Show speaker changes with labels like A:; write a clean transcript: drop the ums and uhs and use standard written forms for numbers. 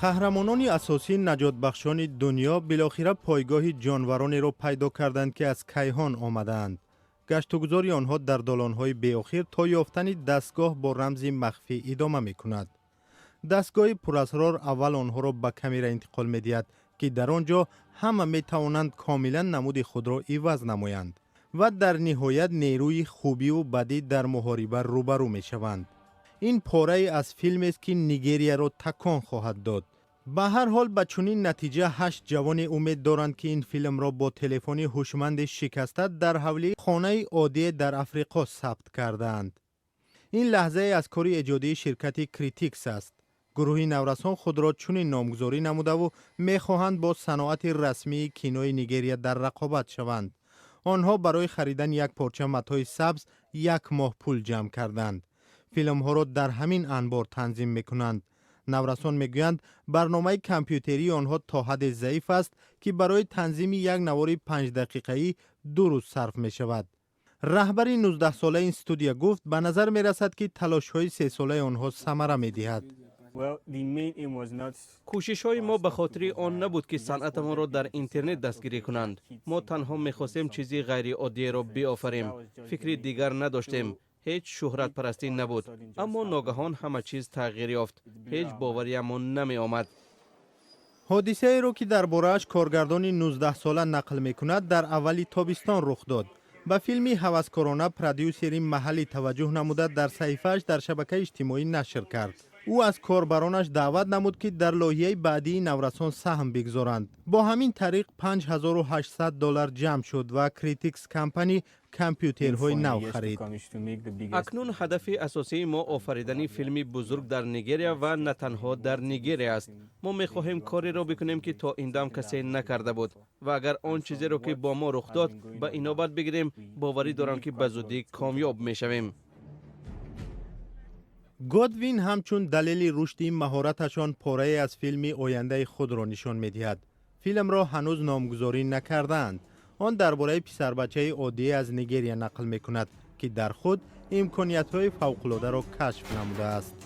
A: Қаҳрамонони асосии наҷотбахшони дунё билохира пойгоҳи ҷонваронеро пайдо карданд, ки аз кайҳон омадаанд. Гаштугузори онҳо дар долонҳои беохир то ёфтани дастгоҳ бо рамзи махфӣ идома мекунад. Дастгоҳи пурасрор аввал онҳоро ба камера интиқол медиҳад, ки дар он ҷо ҳама метавонанд комилан намуди худро иваз намоянд, ва дар ниҳоят нерӯи хубиву бадӣ дар муҳориба рӯбарӯ мешаванд. Ин порае аз филмест, ки Нигерияро такон хоҳад дод. Ба ҳар ҳол, ба чунин натиҷа ҳашт ҷавоне умед доранд, ки ин филмро бо телефони ҳушманди шикаста дар ҳавлии хонаи оддие дар Африқо сабт кардаанд. Ин лаҳзае аз кори эҷодии ширкати Критикс аст. Гурӯҳи наврасон худро чунин номгузорӣ намудаву мехоҳанд бо саноати расмии кинои Нигерия дар рақобат шаванд. Онҳо барои харидани як порча матои сабз як моҳ пул ҷамъ карданд. Филмҳоро дар ҳамин анбор танзим мекунанд. Наврасон мегӯянд, барномаи компютерии онҳо то ҳадде заиф аст, ки барои танзими як навори 5-дақиқаӣ 2 рӯз сарф мешавад. Раҳбари 19-солаи ин студия гуфт, ба назар мерасад, ки талошҳои сесолаи онҳо самара медиҳад.
B: Кӯшишҳои мо ба хотири он набуд, ки санъатамонро дар интернет дастгирӣ кунанд. Мо танҳо мехостем чизи ғайриоддиеро биофарем. Фикри дигар надоштем. Ҳеҷ шӯҳратпарастӣ набуд. Аммо ногаҳон ҳама чиз тағйир ёфт. Ҳеҷ бовариамон намеомад.
A: Ҳодисаеро, ки дар борааш коргардони 19-сола нақл мекунад, дар аввали тобистон рух дод. Ба филми ҳаваскорона продюсери маҳаллӣ таваҷҷӯҳ намуда, дар саҳифааш дар шабакаи иҷтимоӣ нашр кард. Ӯ аз корбаронаш даъват намуд, ки дар лоиҳаи баъдии наврасон саҳм бигзоранд. Бо ҳамин тариқ 5800 доллар ҷамъ шуд ва Критикс Компани компютерҳои нав харид.
B: Акнун ҳадафи асосии мо офаридани филми бузург дар Нигерия ва на танҳо дар Нигерия аст. Мо мехоҳем кореро бикунем, ки то ин дам касе накарда буд, ва агар он чизеро, ки бо мо рух дод, ба инобат бигирем, боварӣ дорам, ки ба зудӣ комёб мешавем.
A: Годвин ҳамчун далели рушди маҳораташон порае аз филми ояндаи худро нишон медиҳад. Филмро ҳанӯз номгузорӣ накардаанд. Он дар бораи писарбачаи оддие аз Нигерия нақл мекунад, ки дар худ имкониятҳои фавқулодаро кашф намудааст.